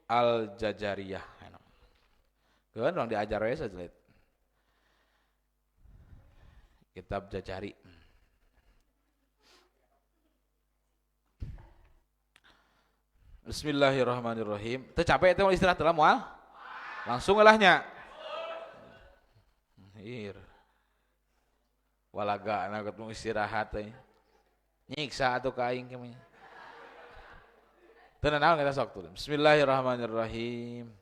Al-Jajariyah. Keun urang diajar we sajelit. Kitab Jajari. Bismillahirrahmanirrahim. Teu capek teh mau istirahat lah moal? Langsung lah nya. Ir. Walaga na ketemu istirahat teh. Nyiksa atuh ka aing kemana. Teu naon kita sok tuh. Bismillahirrahmanirrahim.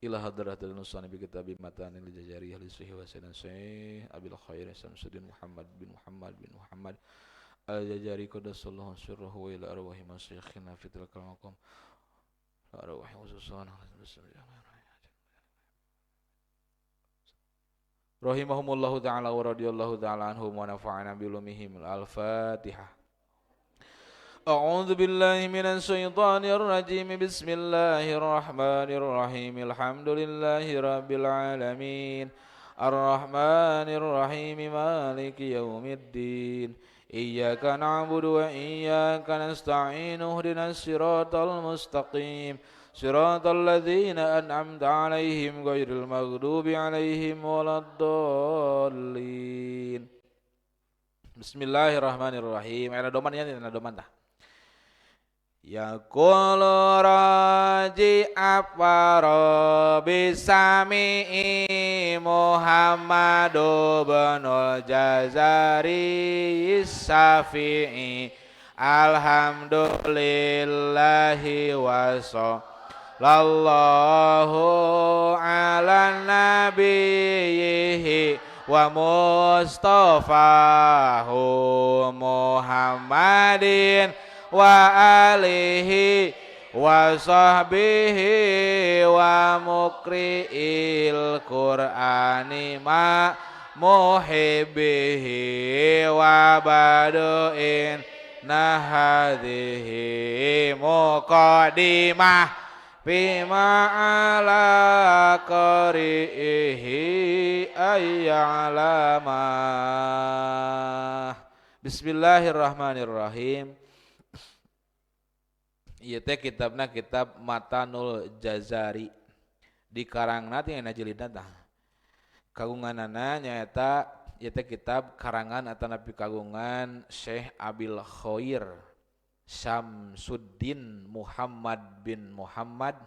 Ila hadratil nusani bi kitabi matanil jajariyah li suhi wa sayyidina Syekh Abil Khair Samsuddin Muhammad bin Muhammad bin Muhammad Al-Jajari qaddasallahu sirruhu wa ila arwahi masyayikhina fi tilkal maqam arwahi khususan rahimahumullahu ta'ala wa radhiyallahu ta'ala anhum wa nafa'ana bi ulumihim. Al-Fatihah. A'udzu billahi minasy syaithanir rajim. Bismillahirrahmanirrahim. Alhamdulillahi rabbil alamin. Arrahmanir rahim. Maliki yaumiddin. Iyyaka na'budu wa iyyaka nasta'in. Ihdinas siratal mustaqim. Siratal ladzina an'amta 'alaihim ghairil maghdubi 'alaihim waladdallin. Bismillahirrahmanirrahim. Ada doman nya, ada doman tah. Yaqulu raji afara bisami'i Muhammadu binul Jazari Syafi'i. Alhamdulillahi wa sallallahu ala nabiyhi wa mustafahu Muhammadin wa alihi wa sahbihi wa mukri'il Qur'ani ma muhibbihi wa badu'in nahadhihi muqaddimah bima ala qari'ihi ayyalama. Bismillahirrahmanirrahim. Ieu teh kitabna kitab Matanul Jazari. Di karangna teh aya jilidna tah. Kagunganana nyaeta ieu teh kitab karangan atanapi kagungan Syekh Abil Khair Samsuddin Muhammad bin Muhammad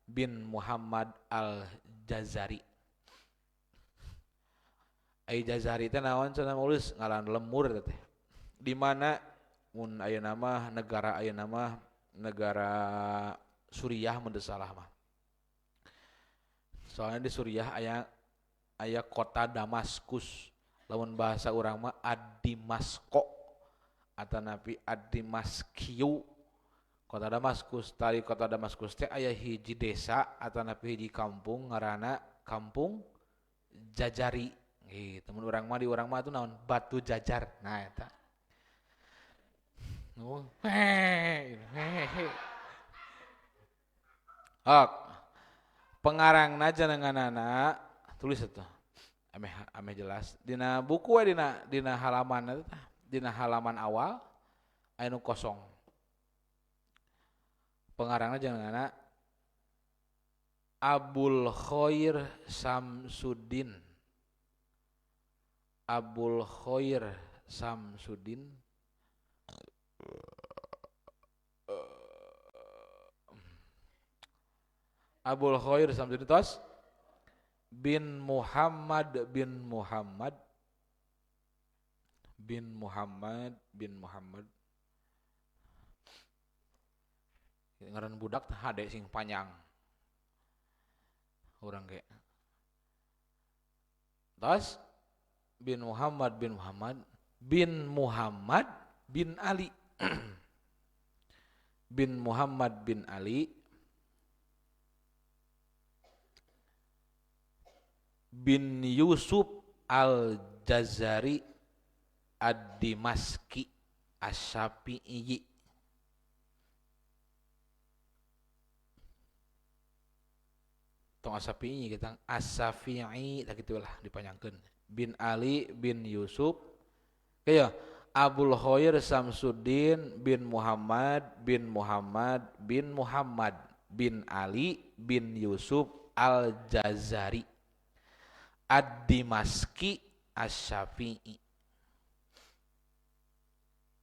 bin Muhammad Al-Jazari. Ai Jazari teh naon cenah nulis ngaran lemur teh. Di mana mun ayeuna mah negara ayeuna mah negara Suriah mun teu salah mah. Soalnya di Suriah aya kota Damaskus. Lamun bahasa urang mah Ad-Dimasko atanapi Ad-Dimaskiu. Kota Damaskus, tari kota Damaskus teh aya hiji desa atanapi hiji kampung ngaranna Kampung Jajari. Gitu, mun urang mah di urang mah atuh naon? Batu Jajar. Nah eta. Ok. Pengarangna jenenganana tulis atuh. Ameh ameh jelas. Dina buku we dina halaman eta tah, dina halaman awal aya nu kosong. Pengarangna jenenganana Abul Khair Samsuddin. Abul Khair Samsuddin Abul Khair Samsuddin tos bin Muhammad bin Muhammad bin Muhammad bin Muhammad. Ngaran budak teh hade sing panjang. Urang ge. Tos bin Muhammad bin Muhammad bin Muhammad bin Ali. Bin Muhammad bin Ali bin Yusuf Al-Jazari Ad-Dimaski Asy-Syafi'i. Tong Asy-Syafi'i kita Asy-Syafi'i tak gitulah dipanjangkeun. Bin Ali bin Yusuf kaya Abul Khair Samsuddin bin Muhammad bin Muhammad bin Muhammad bin Ali bin Yusuf Al-Jazari Ad-Dimaski Asy-Syafi'i.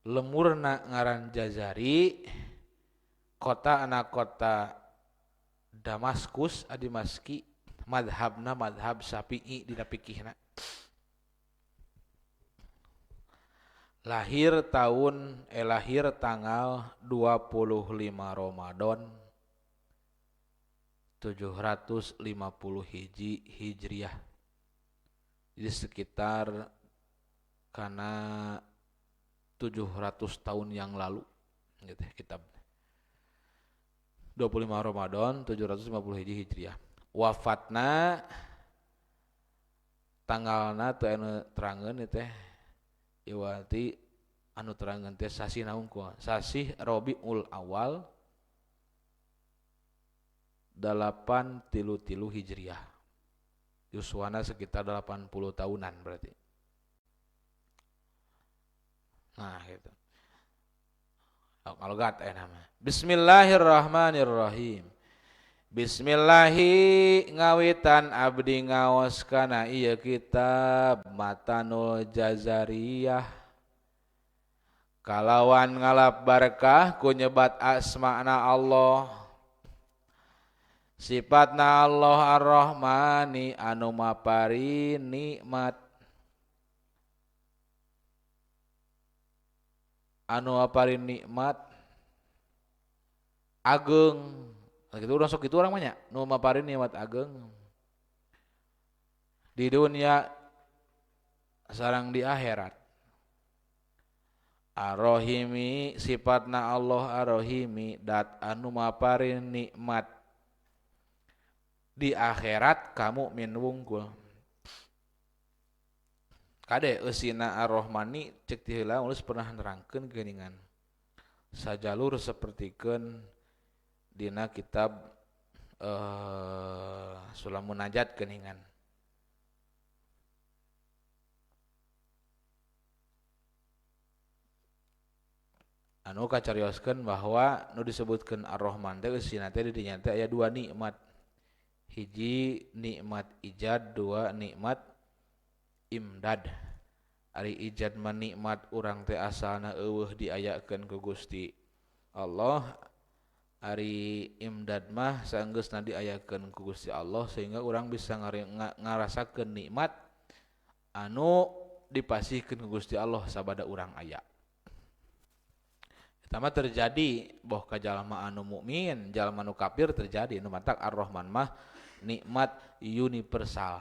Lemurna ngaran Jazari, kota anak kota Damaskus Ad-Dimaski, madhabna madhab Syafi'i dina fikihna. Lahir tahun lahir tanggal 25 Ramadan 750 hiji Hijriah. Jadi sekitar karena 700 tahun yang lalu gitu kitab. 25 Ramadan 750 hiji Hijriah. Wafatna tanggalna teu anu terangeun teh iwati anu terangeun teh sasih naon ku? Sasih Rabiul Awal 833 Hijriah. Yuswana sekitar 80 tahunan berarti. Nah gitu. Kalau gat nama. Bismillahirrahmanirrahim. Bismillahi ngawitan abdi ngaos kana ieu kitab Matanul Jazariyah. Kalawan ngalap barkah ku nyebat asma'na Allah. Sifatna Allah Ar-Rahmani anu mapari nikmat. Anu mapari nikmat ageng. Nah, gitu urang sok kitu urang mah nya, nu mapari nikmat ageng di dunia sareng di akhirat. Ar-Rahimi sifatna Allah Ar-Rahimi dat anu mapari nikmat di akhirat kamu mukmin wungkul. Kade eusina Ar-Rahmani cek ti heula ulus pernah nerangkeun geuningan. Sajalur sapertikeun dina kitab Sulam Munajat geuningan. Anu kacarioskeun bahwa nu disebutkeun Ar-Rahman teh eusina teh di dinya teh aya dua nikmat. Hiji nikmat ijad, dua nikmat imdad. Ari ijad mah nikmat urang teh asalna eueuh diayakeun ku Gusti Allah. Ari imdad mah saenggeusna diayakeun ku Gusti Allah sehingga urang bisa ngarasakeun nikmat anu dipasihkeun ku Gusti Allah sabada urang aya. Eta mah terjadi boh ka jalma anu mukmin, jalma anu kafir terjadi. Nu matak Ar-Rahman mah nikmat universal.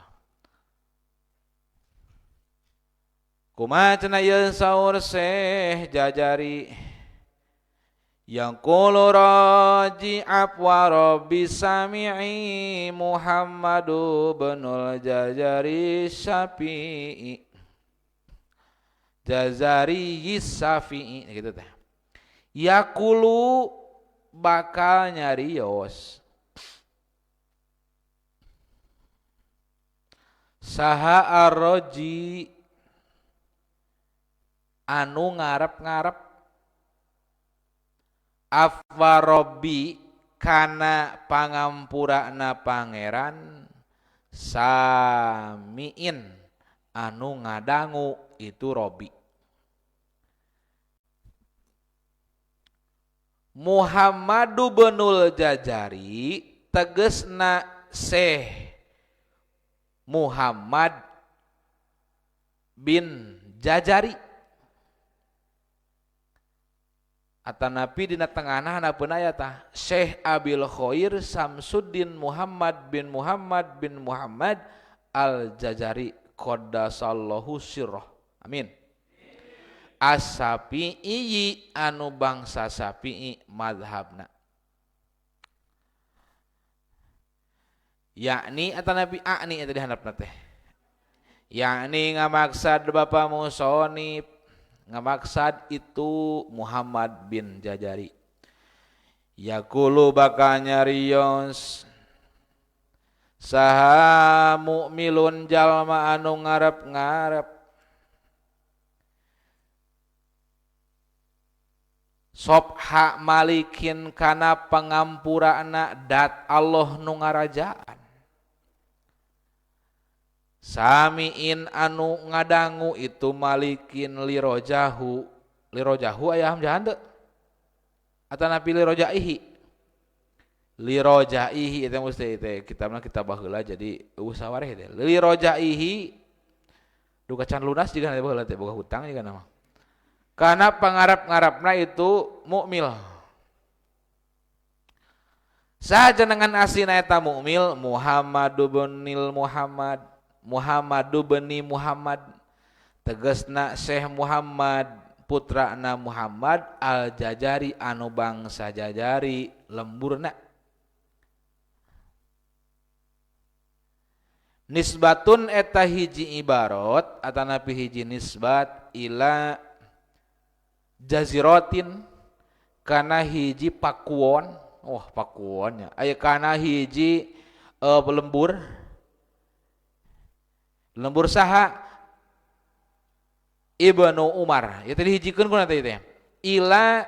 Kumaha cenah ieu saur Syekh Jajari? Yang qulu raji afwa rabbi sami'i Muhammadu binul Jazari Syafi'i. Jazari Syafi'i gitu teh. Yaqulu bakal nyarios saha arroji anu ngarep-ngarep afwa robbi kana pangampurana pangeran samiin anu ngadangu itu robi. Muhammadu binul Jazari tegesna Syekh Muhammad bin Jazari. Atanapi dina tengahna handapeun aya tah Syekh Abil Khair Samsuddin Muhammad bin Muhammad bin Muhammad Al-Jazari qaddasallahu sirrah. Amin. As-Syafi'i anu bangsa Syafi'i mazhabna. Yakni atanapi akni eta dihandapna teh. Yakni ngamaksad bapa musonib, ngamaksad itu Muhammad bin Jazari. Yaqulu bakal nyarios saha mukmilun jalma anu ngarep-ngarep Sopha malikin kana pangampurana dat Allah nu ngarajaan. Samiin anu ngadangu itu malikin lirojahu. Lirojahu aya hamzah henteu? Atanapi lirojaihi? Lirojaihi itu mesti teh kitabna kitab baheula jadi eueuh sawareh teh. Lirojaihi duka can lunas jiga baheula teh boga hutang jiga nama. Karena pangarap-ngarapna itu mukmil. Saha dengan aslina eta mukmil Muhammadu binil Muhammad, Muhammadu bani Muhammad, tegasna Syekh Muhammad putrana Muhammad al-Jajari anu bangsa Jajari lemburna. Nisbatun eta hiji ibarat atanapi hiji nisbat ila jaziratin kana hiji pakuon. Wah pakuonnya aya kana hiji lembur. Lembur saha? Ibnu Umar. Ya tadi hijikeun kuna teh teh. Ila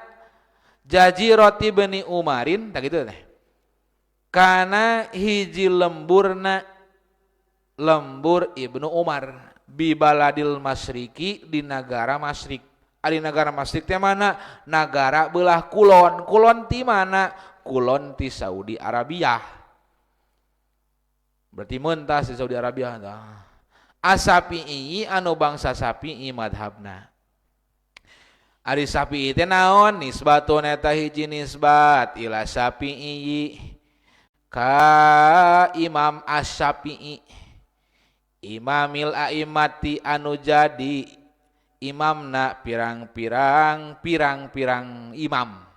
jazirati bani Umarin tak kitu teh. Kana hiji lemburna lembur Ibnu Umar bi baladil masyriki di nagara Masyrik. Ari nagara Masyrik teh mana? Nagara belah kulon. Kulon ti mana? Kulon ti Saudi Arabia. Berarti mentas di Saudi Arabia tah. Asapi'i anu bangsa Sapi'i madhabna. Ari Sapi'i teh naon? Nisbatun eta hiji nisbat ila Sapi'i ka Imam Asy-Syafi'i. Imamil a'immati anu jadi imamna pirang-pirang pirang-pirang imam.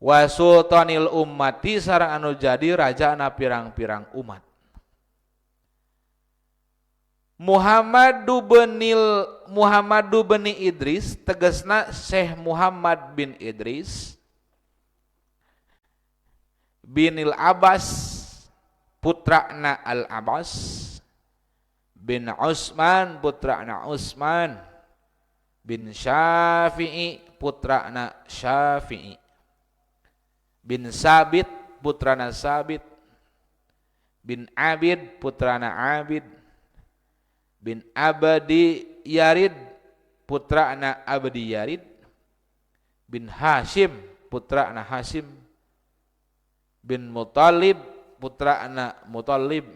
Wa sultanil ummati sareng anu jadi rajana pirang-pirang umat. Muhammadu bin Idris tegasna Syekh Muhammad bin Idris binil Abbas putrana Al Abbas bin Utsman putrana Utsman bin Syafi'i putrana Syafi'i bin Sabit putrana Sabit bin Abid putrana Abid bin Abdi Yarid putrana Abdi Yarid bin Hashim putrana Hashim bin Muttalib putrana Muttalib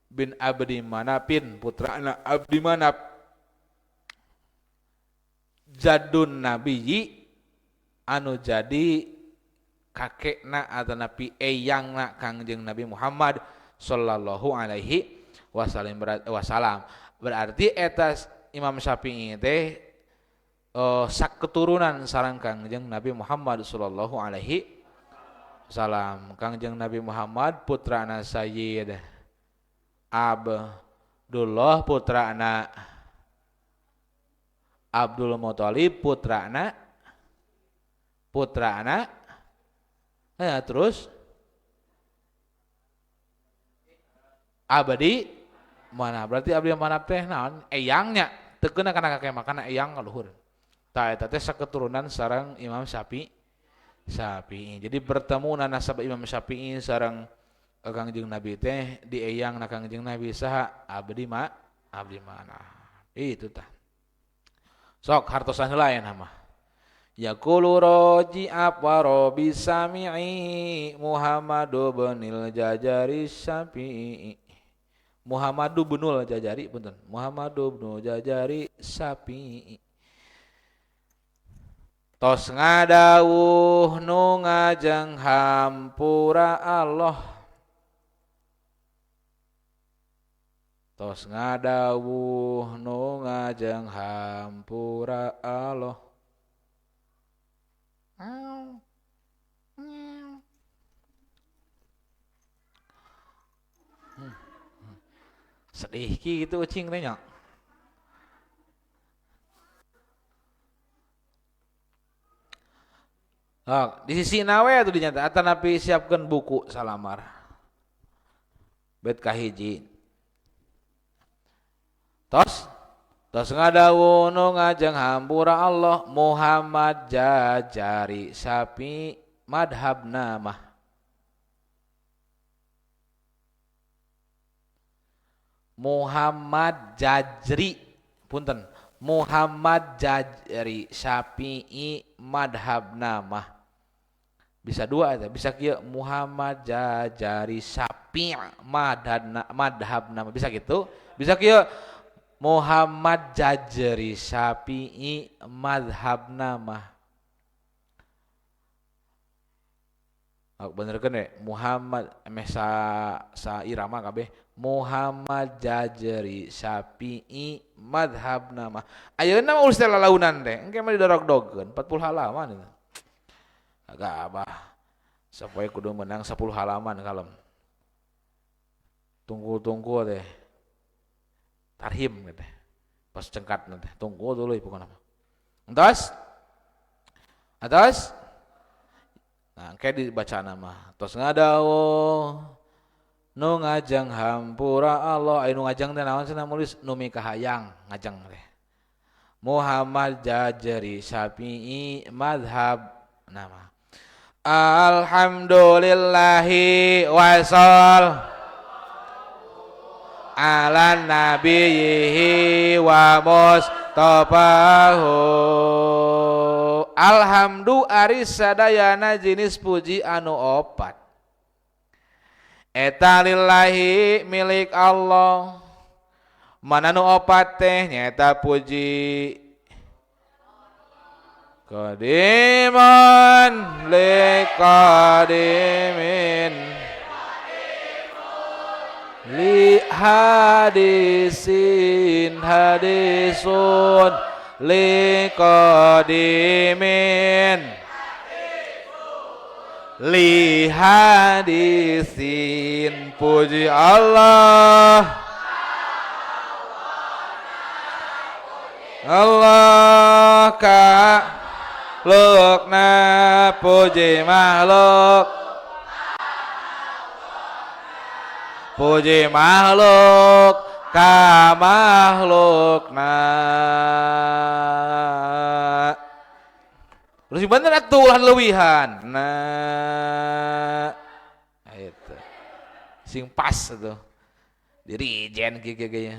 bin Abdi Manapin putrana Abdi Manap jadun nabiyyi anu jadi kakekna atanapi eyangna Kangjeng Nabi Muhammad sallallahu alaihi wasallam. Berarti eta Imam Syafi'i teh saketurunan sareng Kangjeng Nabi Muhammad sallallahu alaihi wasallam. Kangjeng Nabi Muhammad putrana Sayyid Abdullah putrana Abdul Muthalib putrana terus Abdi mana berarti abdi mana teh naon eyangnya teu keuna kana kakek makana eyang ka luhur. Tah eta teh saketurunan sareng Imam Syafi'i. Jadi bertemu nasab Imam Syafi'i sareng Kangjeng Nabi teh di eyang na Kangjeng Nabi saha abdi mana. Itu tah. Sok hartosan heula aya nama. Yaqulu roji apa robi sami'i Muhammadu binil Jajari Syafi'i. Muhammadu binul Jajari punten. Muhammadu binul Jajari Syafi'i. Tos ngadawuh nu ngajeng hampura Allah. Tos ngadawuh nu ngajeng hampura Allah. Sedih ki gitu ucing teh nya. Oh, di sisi nawe atuh dinyata atanapi siapkeun buku salamar. Bet kahiji. Tos Tos ngadawu nu ngajeng hampura Allah Muhammad Jajari Syafi'i madhabna mah. Muhammad Jajri punten Muhammad Jajri Syafi'i madhabna mah. Bisa dua eta, bisa kieu Muhammad Jajari Syafi'i madhabna mah, bisa gitu. Bisa kieu Muhammad Jajri Syafi'i madhabna mah. Bener kan ya Muhammad emeh sa irama kabeh Muhammad Jajri Syafi'i madhabna mah. Ayeuna mah urus teh lalaunan teh engke mah didorog-dogkeun 40 halaman itu. Agak abah sapoe kudu menang 10 halaman kalem. Tunggu-tunggu teh. Tarhim gitu. Pas cengkat nanti. Tunggu dulu pokoknya mah. Entos? Atas? Nah, engke dibaca nama. Tos ngadawo nu ngajeng hampura Allah, aya nu ngajeng teh naon cenah mulis nu mikahayang ngajeng teh. Muhammad Jajri Syafi'i madhab nama. Alhamdulillahi wasal ala nabiyhi wa mustafahu. Alhamdu ari sadayana jenis puji anu opat. Eta lillahi milik Allah. Mana nu opat teh nyaeta puji qadiman liqadimin li hadisin hadisun li qadimin li hadisin. Puji Allah Allah ka lukna puji makhluk puji makhluk ka makhlukna. Terus bener atuh ulah leuwihan. Nah itu sing pas atuh dirijen kieu kieu.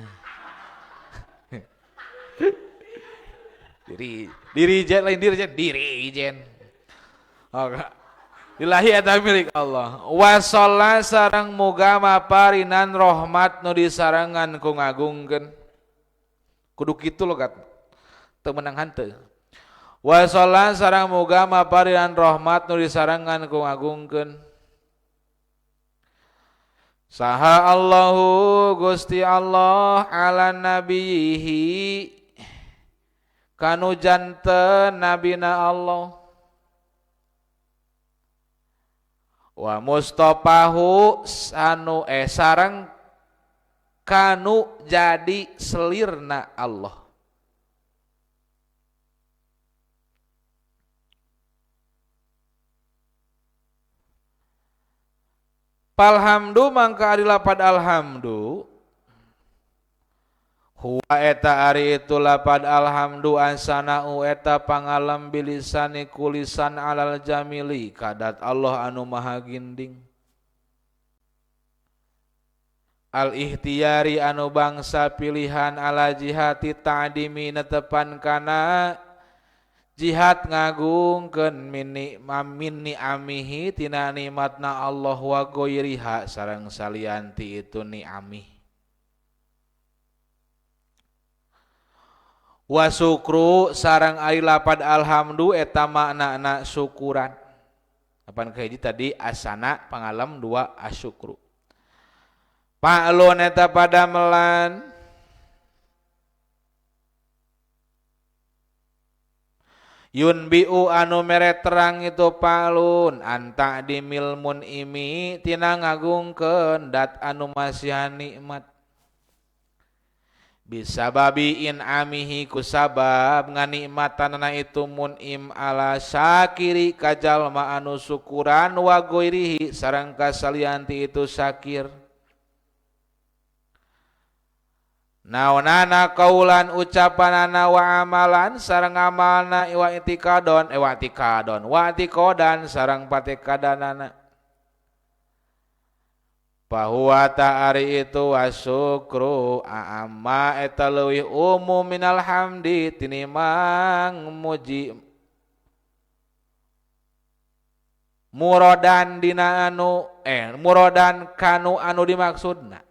Dirijen lain dirijen dirijen. Oh, lillahi eta milik Allah. Wa shalla sareng muga maparinan rahmat nu disarengan ku ngagungkeun. Kudu kitu logat. Teu meunang hanteu. Wa shalla sareng muga maparinan rahmat nu disarengan ku ngagungkeun. Saha Allahu Gusti Allah ala nabihi kanu janten nabina Allah wa mustafahu sanu sareng kanu jadi selirna Allah. Palhamdu mangka ari lapad alhamdu huwa eta ari itu lapad alhamdu ansana'u eta pangalem bilisani kulisan alal jamili kadat Allah anu maha ginding al ihtiyari anu bangsa pilihan ala jihati ta'dimi netepan kana jihad ngagungkeun minni amihi tina nikmatna Allah wa ghairiha sareng salianti itu ni'amih. Wa syukru sareng ari lapad alhamdu eta maknana syukuran. Apan kahiji tadi asana pangalem dua asyukru. Pa'lun eta padamelan yunbiu anu mere terang itu palun anta dimil munimi tina ngagungkeun dat anu masihan nikmat bisababi in'amihi kusabab nganikmatanana itu mun'im ala syakiri kajalma anu syukuran wa ghairihi sareng kasalianti itu syakir. Naonana kaulan ucapanana wa amalan sareng amalna wa i'tiqadon wa i'tiqadon wa i'tiqadan sareng patekadanana bahwa ta'ari itu wasyukru a'amma eta leuwih umum minal hamdi tinimang muji muradan dina anu muradan kanu anu dimaksudna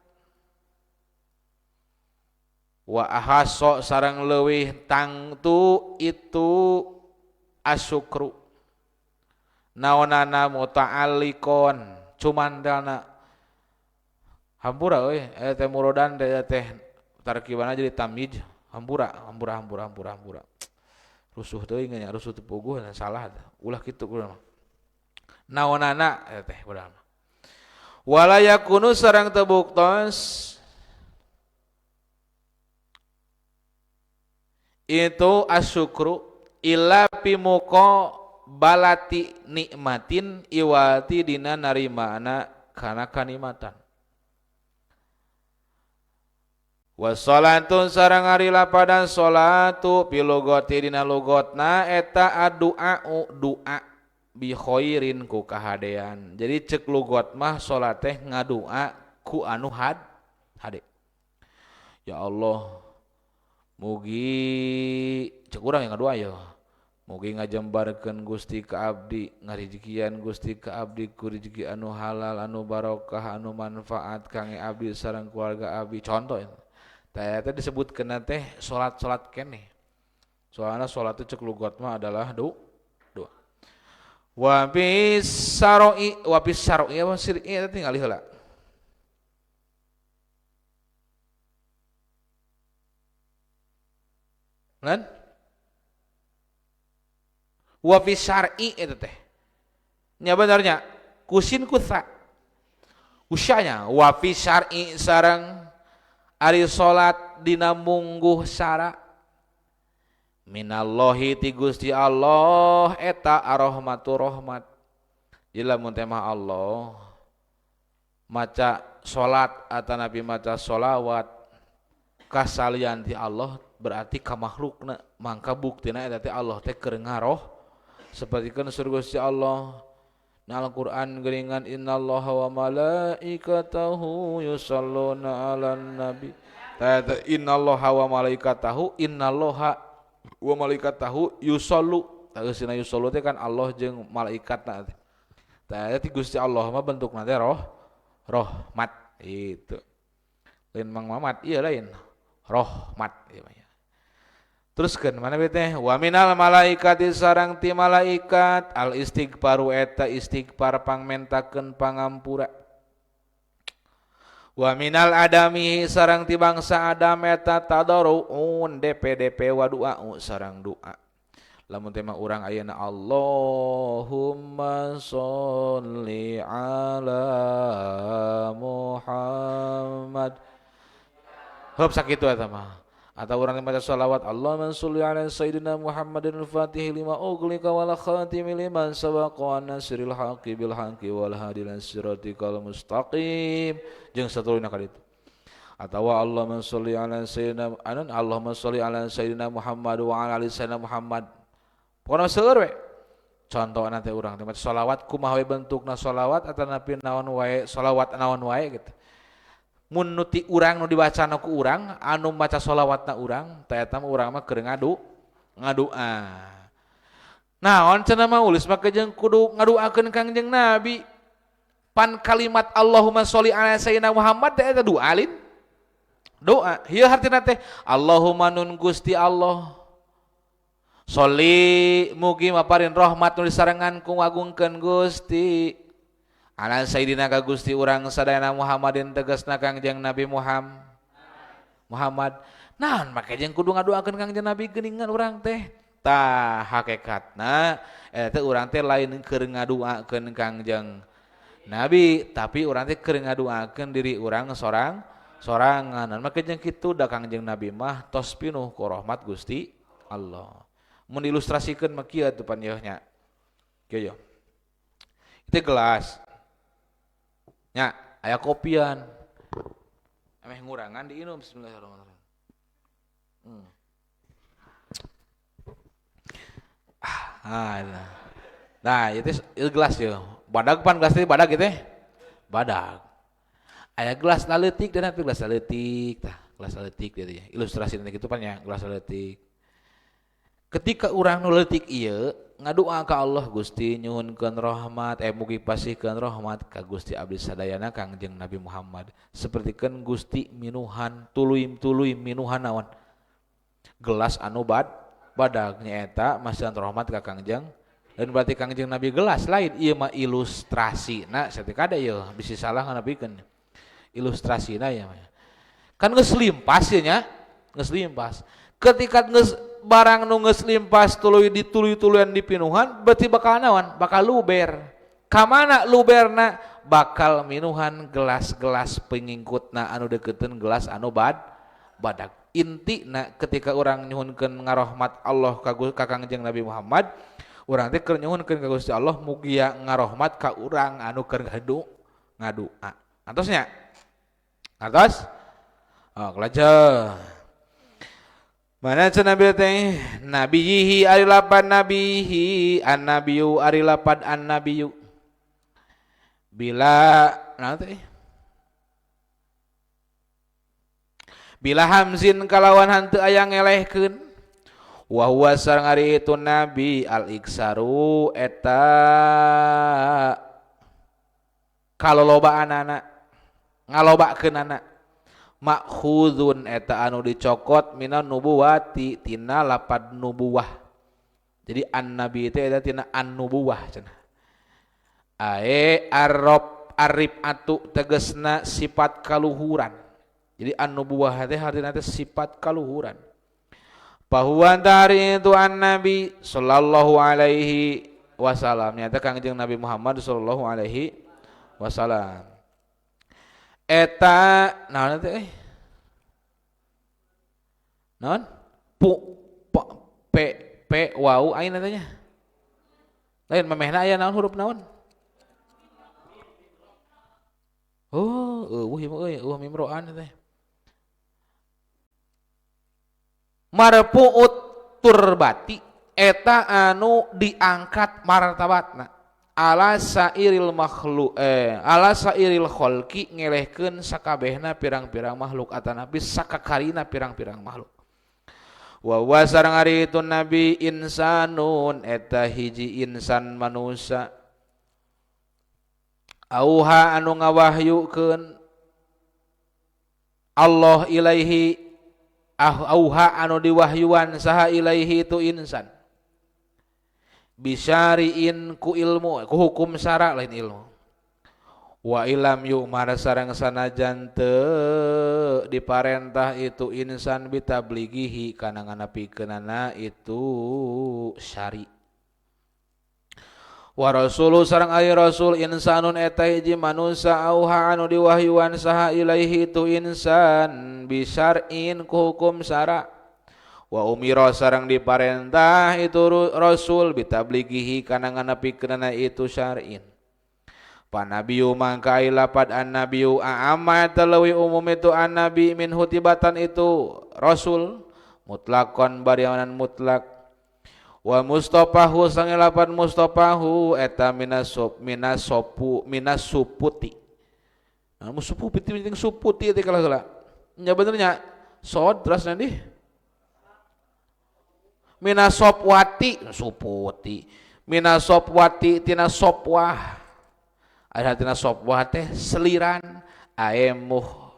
wa ahaso sareng leuwih tangtu itu asyukru naonana muta'alliqon cumandalna hampura euy teh muradan teh tarkibana jadi tamyiz hampura hampura hampura hampura hampura rusuh teuing nya rusuh teu puguh salah ulah kitu kudu mah naonana teh ulah mah wala yakunu sareng teu buktos itu asyukru illa pimuko balati nikmatin iwati dina narimana kana kanikmatan wassalatu sareng ari lapadan salatu pilugoti dina lugotna eta addu'a doa bi khairin ku kahadean. Jadi cek lugot mah salat teh ngadua ku anu hade. Ya Allah mugi cek urang yang ngadua ya. Mugi ngajembarkeun Gusti ka abdi, ngarijikian Gusti ka abdi ku rezeki anu halal, anu barokah, anu manfaat kangge abdi sareng keluarga abdi. Contoh teh eta disebutkeun teh salat-salat keneh. Soalna salat teh cek lugot mah adalah doa. Wa bis saroi apa sir'i eta tingali heula. Lan wa fi syar'i eta teh. Nya benernya kusin kutha. Usyanya wa fi syar'i sareng ari salat dina mungguh sara minallahi ti Gusti Allah eta arrahmatu rahmat. Jadi lamun teh mah Allah maca salat atanapi maca sholawat kasalian ti Allah berarti ka makhlukna mangka buktina eta teh Allah teh keur ngaroh sapertikeun surga Gusti Allah. Na Al-Qur'an geuningan innallaha wa malaikatahu yusholluna 'alan nabi. Tah innallaha wa malaikatahu innallaha wa malaikatahu yushollu. Tah eusina yushollu teh kan Allah jeung malaikatna teh. Tah eta ti Gusti Allah mah bentukna teh roh rahmat itu. Lain Mang Mamat ieu lain rahmat ieu mah. Teruskeun mana we teh wa minal malaikati sareng ti malaikat al istighfaru eta istighfar pangmentakeun pangampura. Wa minal adami sareng ti bangsa Adam eta tadarruun DPDP wa du'a sareng doa. Lamun teh mah urang ayeuna Allahumma sholli ala Muhammad. Heup sakitu eta mah. Atau orang yang baca sholawat Allahumma sholli ala sayyidina Muhammadin al-fatih lima ughliqa wal khatimi liman sabaqa nasril haqqi bil haqqi wal hadi ila siratikal mustaqim jeung satuluyna ka ditu. Atawa Allahumma sholli ala sayyidina anan Allahumma sholli ala sayyidina Muhammad wa ala ali sayyidina Muhammad. Pokona seueur we. Contohna teh urang teh maca sholawat kumaha we bentukna sholawat atanapi naon wae sholawat naon wae gitu. Mun nu ti urang nu dibacana ku urang anu maca sholawatna urang teh eta mah urang mah keur ngadua. Naon cenah mah ulis mah jeung kudu ngaduakeun Kangjeng Nabi. Pan kalimat Allahumma sholli ala sayyidina Muhammad teh eta doa lin. Doa ieu hartina teh Allahumma nun Gusti Allah sholli mugi maparin rahmat nu disarengan ku ngagungkeun Gusti ala sayyidina ka Gusti urang sadayana Muhammadin tegasna Kangjeng Nabi Muhammad. Naon make jeung kudu ngadoakeun Kangjeng Nabi geuningan urang teh. Tah hakikatna eta teh urang teh lain keur ngadoakeun Kangjeng Nabi, tapi urang teh keur ngadoakeun diri urang sorangan. Make jeung kitu da Kangjeng Nabi mah tos pinuh ku rahmat Gusti Allah. Mun diilustrasikeun mah kieu atuh pan yeuh nya. Kieu yeuh. Itu gelas. Nya, aya kopian. Ameh ngurangan diinum bismillahirrahmanirrahim. Ah, nah itu gelas ya. Badag pan gelas itu badag gitu ya. Badag. Aya gelas laletik dan tapi gelas laletik tah, gelas laletik gitu ya. Ilustrasi nanti gitu pan ya, gelas laletik. Ketika urang nu leutik ieu ngadoa ka Allah, Gusti nyuhunkeun rahmat, mugi pasihkeun rahmat ka Gusti abdi sadayana Kangjeng Nabi Muhammad. Sapertikeun Gusti minuhan tuluy-tuluy minuhan naon? Gelas anu badag nyaeta masihan rahmat ka Kangjeng. Dan berarti Kangjeng Nabi gelas lain ieu mah ilustrasi. Nah, saeutik ada ieu bisi salah nganapikeun. Ilustrasina ya. Kan geus limpas ieu nya, geus limpas. Ketika geus barang nu geus limpas tuluy dituluy-tuluyan dipinuhan, berarti bakal naon? Bakal luber. Kamana luberna? Bakal minuhan gelas-gelas pengingkutna anu dekeutkeun gelas anu badag. Intina ketika urang nyuhunkeun ngarohmat Allah ka Kangjeng Nabi Muhammad, urang teh keur nyuhunkeun ka Gusti Allah mugia ngarohmat ka urang anu keur ngadoa. Antos nya? Antos? Oh, lajeng. Mana cenah nabi teh? Nabiyihi ari lapan nabihi, annabiyu ari lapan annabiyu. Bila naon teh? Bila hamzin kalawan hanteu aya ngelehkeun. Wa huwa sareng ari itu nabi al-iksaru eta kalolobaanana, ngalobakeunana. Ma'khudun eta anu dicokot minan nubuwati tina lapad nubuwah. Jadi an-nabi itu eta tina an-nubuwah cenah. Ae arab arif atu tegesna sifat kaluhuran. Jadi an-nubuwah teh artina teh sifat kaluhuran. Bahwa dari itu an-nabi sallallahu alaihi wasallam nyata Kangjeng Nabi Muhammad sallallahu alaihi wasallam. Eta naon teh? Naon? Pu p p wau ain teh nya. Lain memehna aya naon huruf naon? Oh, eueuh ieu euy, eueuh mimroan teh. Marfu'ut turbati eta anu diangkat martabatna ala sairil makhluk ala sairil khalqi ngelehkeun sakabehna pirang-pirang makhluk atanapi sakakarina pirang-pirang makhluk. Wa huwa sareng ari itu nabi insanun eta hiji insan manusia auha anu ngawahyukeun Allah ilaihi auha anu diwahyuan saha ilaihi itu insan bisyariin ku ilmu ku hukum syara lain ilmu wa ilam yu'mar sareng sanajan teu diparentah itu insan bitablighihi kana nganapikeunana itu syari wa rasulu sareng ari rasul insanun eta hiji manusia auha anu diwahyuan saha ilaihi itu insan bisyar'in ku hukum syara wa umira sareng diparentah itu rasul bitablighihi kana nganapikeunana itu syar'in. Panabiyu mangka ai lapad annabiyu a'ama leuwih umum itu annabi min hutibatan itu rasul mutlakon barianan mutlak wa mustafahu sangilapan mustafahu eta minasop minasopu minasuputi. Nah, musuputi penting suputi teh kalah heula. Nya bener nya sod terus nanti minasopwati suputi minasopwati tina sopwah ada tina sopwah teh seliran aemuh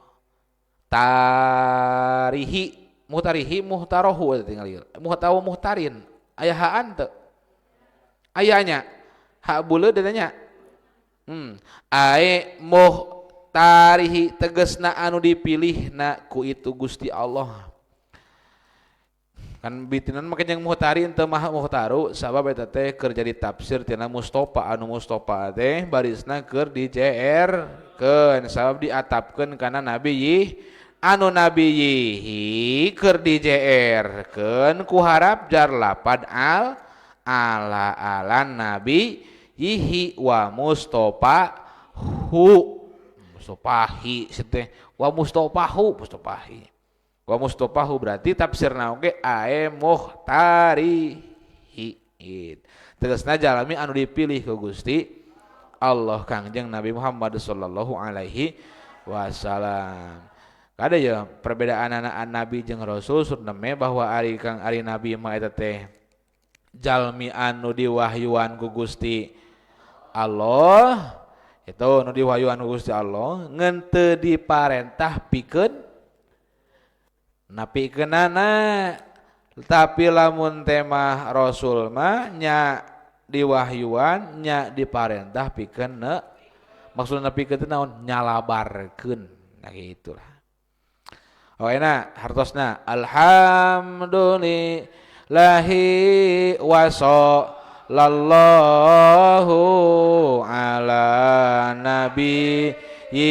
tarihi muhtarihi muhtarohu tinggal muhtawu muhtarin aya haan teu ayanya hak buleud nya ae muhtarihi tegesna anu dipilihna ku itu Gusti Allah. Kan bitinan make jeung muhtarin teu mah muhtaru sabab eta teh keur jadi tafsir tina Mustofa anu Mustofa teh barisna keur di JR keun sabab diatapkeun kana nabi yih anu nabi yihi keur di JR keun ku harap jar lapad al ala ala nabi yihi wa Mustofa hu Mustofahi teh wa Mustofahu Mustofahi Wa mustafahu berarti tafsirna oge ae muhtarihi. Tegasna jalmi anu dipilih ku Gusti Allah Kangjeng Nabi Muhammad sallallahu alaihi wasallam. Kada ya perbedaan anak nabi jeung rasul surneme bahwa ari kang ari nabi mah eta teh jalmi anu diwahyuan ku Gusti Allah, itu nu diwahyuan ku Gusti Allah ngan teu diparentah pikeun napikeunana. Tapi lamun tema rasul mah nya diwahyuan nya diparentah pikeun maksudna pikeun teh naon nyalabarkeun. Nah gitulah. Oh enak hartosna alhamdulillahi wa sallallahu ala nabiyhi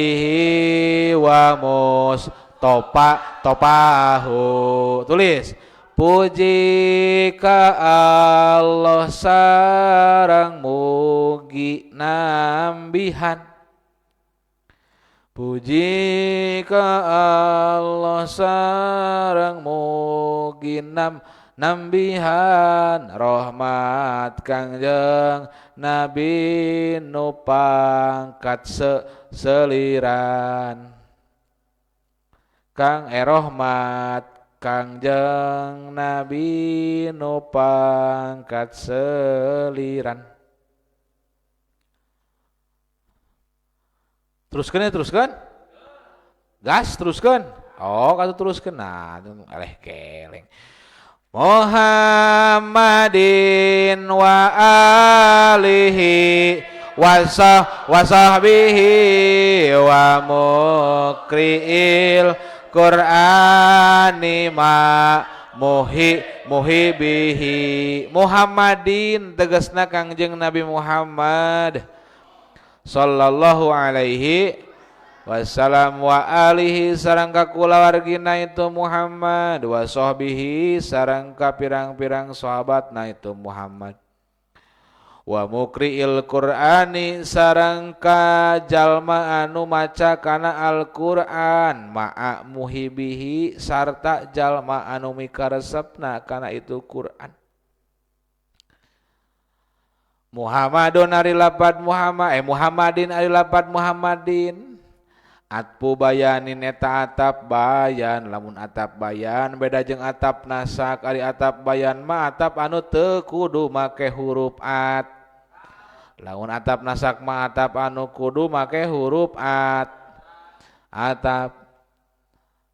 wa mustafa topahu. Tulis puji ka Allah sareng mugi nambihan. Puji ka Allah sareng mugi nambihan rahmat Kangjeng Nabi nu pangkat seliran. Kang rahmat Kangjeng Nabi nu pangkat seliran. Teruskan ya, teruskan. Gas teruskan. Oh, kata teruskan. Nah, eleh keleng. Muhammadin wa alihi wa sahbihi wa mukri'il Qur'ani ma muhibihi. Muhammadin tegasna Kangjeng Nabi Muhammad sallallahu alaihi wasallam wa alihi sareng ka kulawargina itu Muhammad wa sahbihi sareng ka pirang-pirang sahabatna itu Muhammad wa mukri'il Qur'ani sareng ka jalma anu maca kana Al-Qur'an ma'a muhibihi sarta jalma anu mikaresepna kana itu Qur'an. Muhammadun ari lapad Muhammad Muhammadin ari lapad Muhammadin atpu bayanin eta atap bayan lamun atap bayan beda jeung atap nasak ari atap bayan mah atap anu teu kudu make huruf at lamun atap nasak mah atap anu kudu make huruf at atap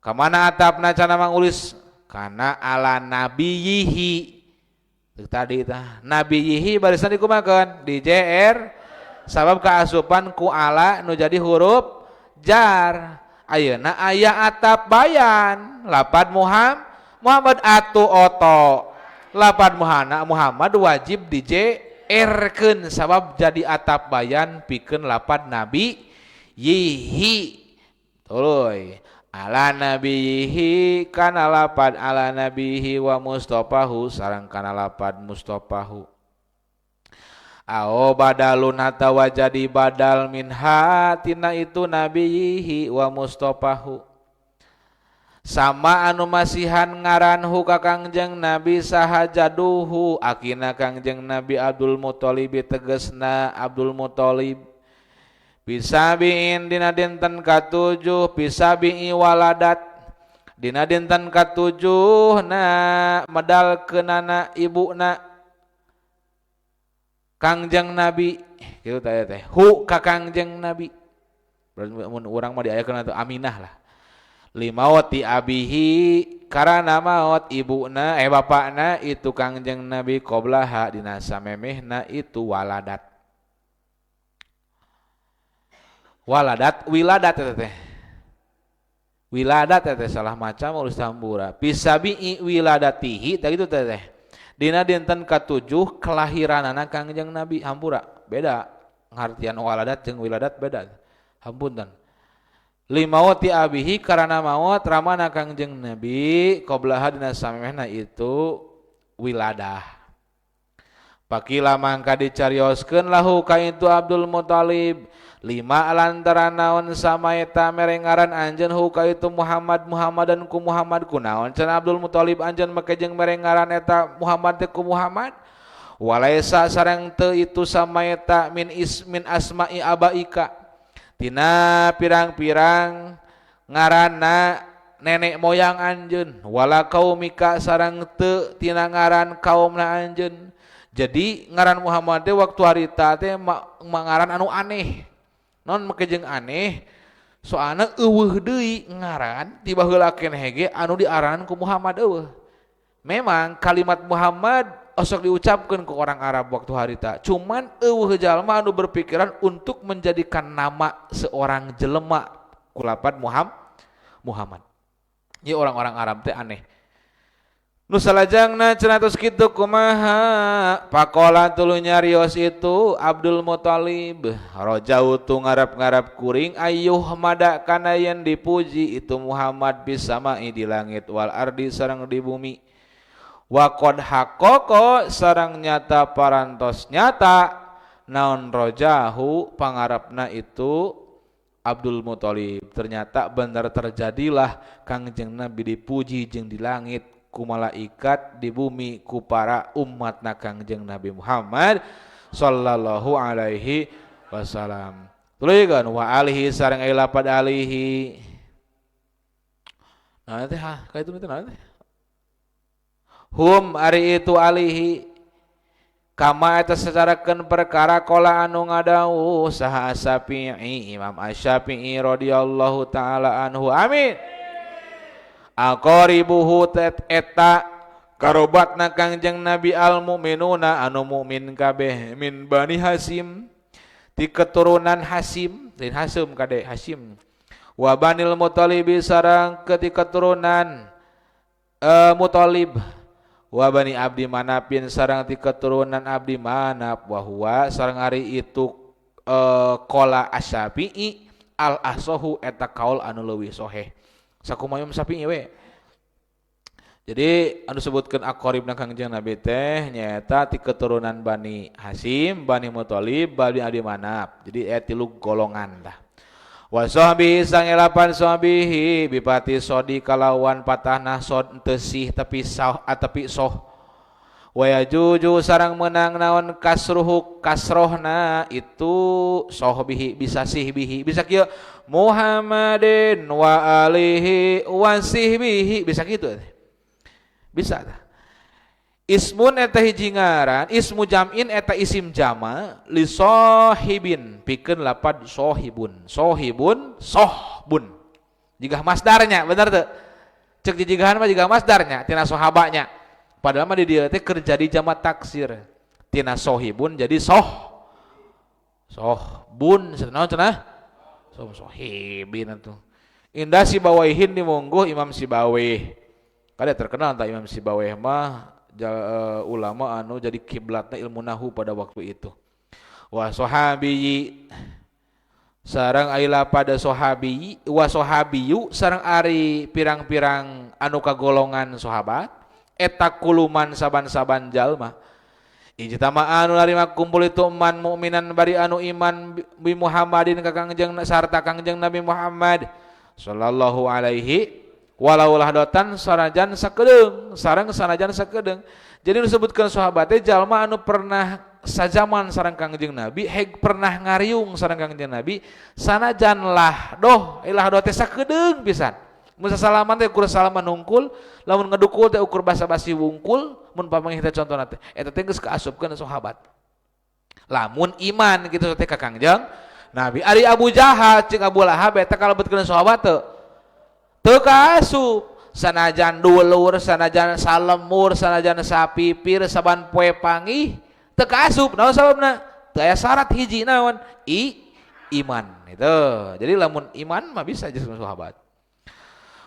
kamana atapna cenah mangulis kana ala nabiyihi tadi tah nabiyihi barisan dikumakeun di JR sabab kaasupan ku ala nu jadi huruf jar. Ayeuna aya atap bayan lapad Muhammad atu oto lapad Muhammad wajib di JR-keun sabab jadi atap bayan pikeun lapad nabi yihi tuluy ala nabihi kana lapad ala nabihi wa mustafahu sareng kana lapad mustafahu. Ao badalun atawa jadi badal minha tina itu nabihi wa mustafahu sama anu masihan ngaranhu ka Kangjeng Nabi saha jaduhu akina Kangjeng Nabi Abdul Muthalib tegesna Abdul Muthalib pisabiin dina dinten katujuh pisabii waladat dina dinten katujuh na medal kenana ibuna Kangjeng Nabi kitu teh teh hu ka Kangjeng Nabi berarti mun urang mah diayakeun atuh Aminah lah limawati abihi karana maot ibuna bapakna itu Kangjeng Nabi qoblaha dina samemehna itu waladat waladat wiladat teh wiladat teh salah macam urus tambura pisabii wiladatihi tah kitu teh dina dinten katujuh kelahiranana Kangjeng Nabi hampura beda ngartian waladat jeung wiladat beda hampunten limawati abihi karana maot ramana Kangjeng Nabi qoblaha dina samemehna itu wiladah. Pakila mangka dicarioskeun lahu ka itu Abdul Muthalib lima lantaran naon samaita mere ngaran anjeun hu ka itu Muhammad Muhammadan ku Muhammad kunaon cenah Abdul Muthalib anjeun make jeung mere ngaran eta Muhammad teh ku Muhammad walaisa sareng teu itu samaeta min ismin asma'i abaika tina pirang-pirang ngaranna nenek moyang anjeun wala kaumika sareng teu tina ngaran kaumna anjeun. Jadi ngaran Muhammad teh waktu harita teh ngaran anu aneh. Non make jeung aneh soalna eueuh deui ngaran ti baheula keneh ge anu diaranan ku Muhammad eueuh. Memang kalimat Muhammad osok diucapkeun ku orang Arab waktu harita. Cuman eueuh jalma anu berpikiran untuk menjadikan nama seorang jelema kulapan Muhammad. Ieu orang-orang Arab teh aneh. Nu salajengna cenah tos kitu kumaha pakola tuluy nyarios itu Abdul Muthalib rajau tu ngarap-ngarap kuring ayuh mada kana yen dipuji itu Muhammad bisama'i di langit wal ardi sareng di bumi wa qad haqqaqa sareng nyata parantos nyata naon rojahu pangarapna itu Abdul Muthalib. Ternyata benar terjadilah Kangjeng Nabi dipuji jeung di langit ku malaikat di bumi ku para umatna Kangjeng Nabi Muhammad sallallahu alaihi wasallam. Tuluykeun wa alihi sareng aya lapad alihi. Nah teh ha ka itu teh naon teh? Hum ari itu alihi kama eta sacarakeun perkara qala anu ngadawuh saha Asy-Syafi'i Imam Asy-Syafi'i radhiyallahu taala anhu amin. Aqaribuhu eta karobatna Kangjeng Nabi al mukminuna anu mukmin kabeh min Bani Hasim ti keturunan Hasim lain Hasim kade Hasim wa Banil Muthalib sareng ti keturunan Muthalib wa Bani Abdi Manapin sareng ti keturunan Abdi Manap wa huwa sareng ari itu qala Asy-Syafi'i al ahsahu eta kaul anu leuwih soheh. Sakumaha Imam Syafi'i we. Jadi anu sebutkeun aqaribna Kangjeng Nabi teh nyaeta ti keturunan Bani Hasim, Bani Muthalib, Bani Abdi Manap. Jadi aya tilu golongan tah. Wa sahbihi sangelapan sahbihi bipati sodi kalawan patahna sod teu sih tapi sah atapi soh. Wa yajuju sareng meunang naon kasruhu kasrohna itu sohbihi bisa sihbihi bisa kieu Muhammadin wa alihi wa sihbihi bisa kitu bisa tah. Ismun eta hiji ngaran ismu jam'in eta isim jama li sahibin pikeun lapad sahibun sahibun sohbun jigah masdarnya bener teu ceuk jijigahan mah jigah masdarnya tina sahabanya. Padahal mah di dieu teh keur jadi jama taksir tina sohibun jadi soh sohbun cenah cenah soh sohibin atuh. Indah Sibawaihin dimungguh Imam Sibawih kada terkenal tah Imam Sibawih mah ulama anu jadi kiblatna ilmu nahu pada waktu itu. Wa sahabi sareng aila pada sahabi wa sahabiyu sareng ari pirang-pirang anu kagolongan sahabat eta kuluman saban-saban jalma ijtama anu narima kumpul itu man mukminan bari anu iman bi Muhammadin ka Kangjeng sarta Kangjeng Nabi Muhammad sallallahu alaihi walau lahdotan sanajan sakedeung sareng sanajan sakedeung. Jadi disebutkan sahabat teh jalma anu pernah sajaman sareng Kangjeng Nabi heg pernah ngariung sareng Kangjeng Nabi sanajan lahdoh lahdoh teh sakedeung pisan. Mun sasalaman teh ukur salaman hungkul, lamun ngedukul teh ukur basa-basi wungkul, mun pamanggih teh contona teh eta teh geus kaasupkeun sahabat. Lamun iman kitu teh ka Kangjeng Nabi. Ari Abu Jahal jeung Abu Lahab eta kalebetkeun sahabat teu? Teu kaasup. Sanajan dulur, sanajan salemur, sanajan sapipir, saban poe panggih teu kaasup. Naon sababna? Teu aya syarat hiji naon? Iman itu. Jadi lamun iman mah bisa jadi sahabat.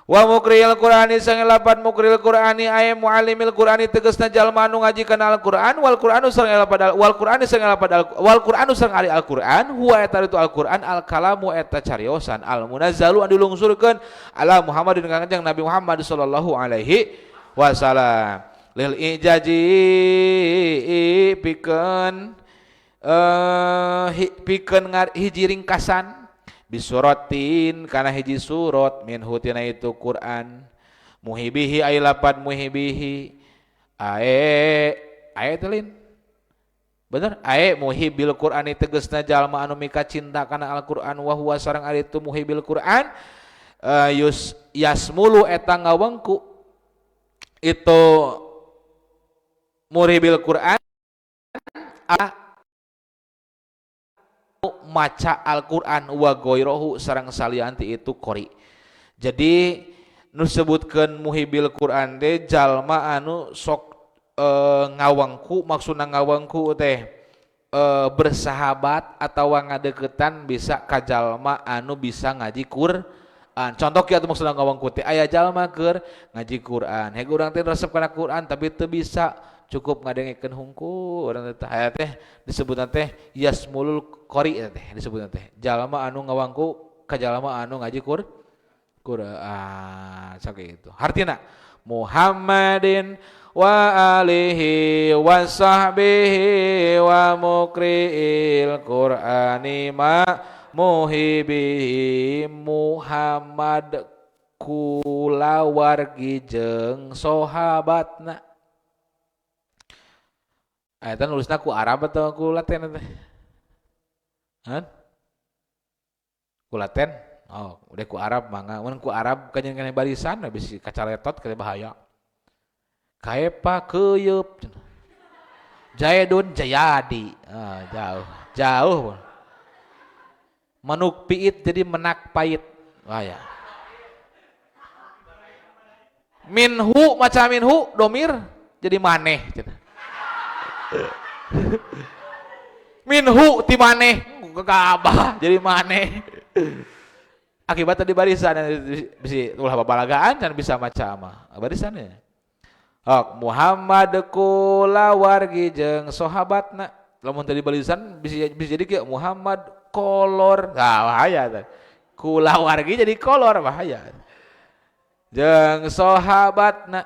Wa mukril Qur'ani sangelapan mukril Qur'ani ay muallimil Qur'ani tegasna jalma anu ngajikeun Al-Qur'an wal Qur'anu sareng wal Qur'ani sareng wal Qur'anu sareng ari Al-Qur'an huwa eta itu Al-Qur'an al-kalamu eta cariosan al munazzalu anu dilungsurkeun ala Muhammadin kangjeng Nabi Muhammad sallallahu alaihi wasallam. Lil ijaji pikeun pikeun hiji ringkasan bisuratin kana hiji surat minhu tina itu Quran muhibihi ay lapan muhibihi ae ae teh lain bener ae muhibil Qur'ani tegasna jalma anu mika cinta kana Al-Qur'an wa huwa sareng ari itu muhibil Qur'an yus yasmulu eta ngawengku itu muhibil Qur'an maca Al-Qur'an wa goirohu sareng salianti itu qori. Jadi nu sebutkeun muhibil Qur'an teh jalma anu sok ngawengku, maksudna ngawengku teh bersahabat atau ngadeukeutan bisa ka jalma anu bisa ngaji Quran. Contoh kieu atuh maksudna ngawengku teh aya jalma keur ngaji Quran. Hege urang teh resep kana Quran tapi teu bisa, cukup ngadengekeun hungkul urang teh aya teh disebutna teh yasmulul qori teh disebutna teh jalma anu ngawangku ka jalma anu ngaji Quran sakitu. Hartina Muhammadin wa alihi wa sahbihi wa muqri'il Qur'ani ma muhibihi Muhammad kulawargi jeung sahabatna. Eta nulisna ku Arab atau ku Latin teh? Hah? Ku Latin? Oh, udah ku Arab mangga. Mun ku Arab kanyen kana barisan bisi kacaletot kena bahaya. Kaepa keuyeup. Jaedun Jayadi. Ah, jauh. Jauh. Manuk piit jadi menak pait. Bahaya. Minhu maca minhu domir jadi maneh cenah. Minhu ti maneh gagabah jadi maneh. Akibat tadi barisan bisi ulah babalagaan can bisa maca mah barisannya. Ok, Muhammad kulawargi jeung sahabatna. Lamun tadi barisan bisa jadi kieu Muhammad kolor. Nah, bahaya teh. Kulawargi jadi kolor bahaya. Jeung sahabatna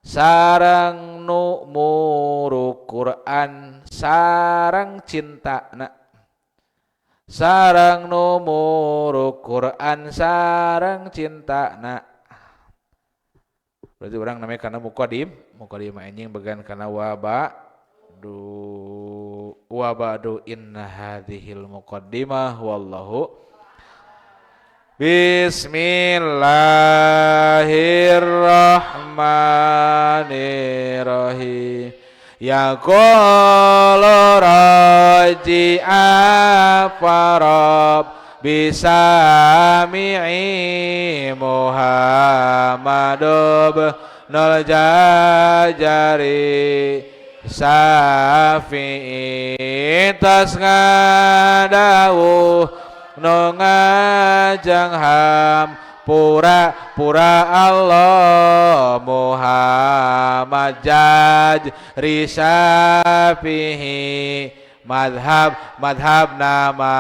sareng nu muruk Quran sareng cintana. Sareng nu muruk Quran sareng cintana. Berarti orang namanya karena muqaddim, muqaddim anjing bagian karena waba du wabadu inna hadhil muqaddimah wallahu. Bismillahirrahmanirrahim. Ya qala raji afarab bisami'i Muhammad ibnul Jajari Syafi'i tas ngadawuh nu ngajang ham pura pura Allah Muhammad Jajri Syafi'i madhab madhab nama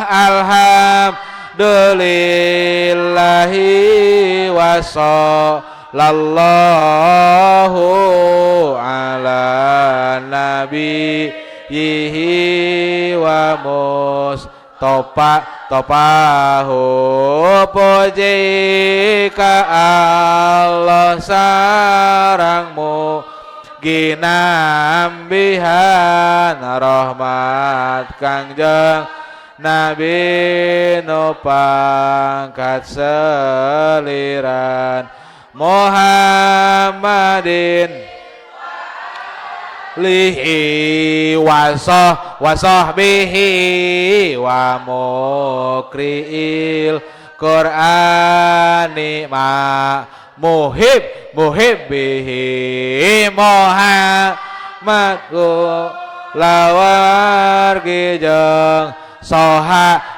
alhamdulillahi wasallallahu ala nabiyyihi wa mustofa topahu puji ka Allah sarangmu ginambihan rahmat Kangjeng Nabi nu pangkat seliran Muhammadin lihi wasahbihi wa mukriil Qur'ani ma muhib muhibbihi Muhammad lawargi jeung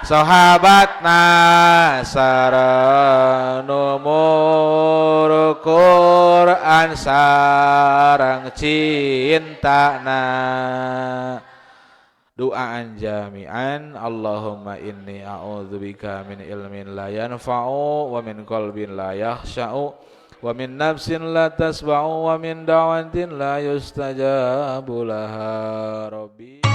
sahabatna sareng nu muruk Quran sareng cintana. Duaan jami'an. Allahumma inni a'udzubika min ilmin la yanfa'u wa min qalbin la yakhsha'u Wa min nafsin la tasba'u wa min da'watin la yustajabu laha. Rabbi.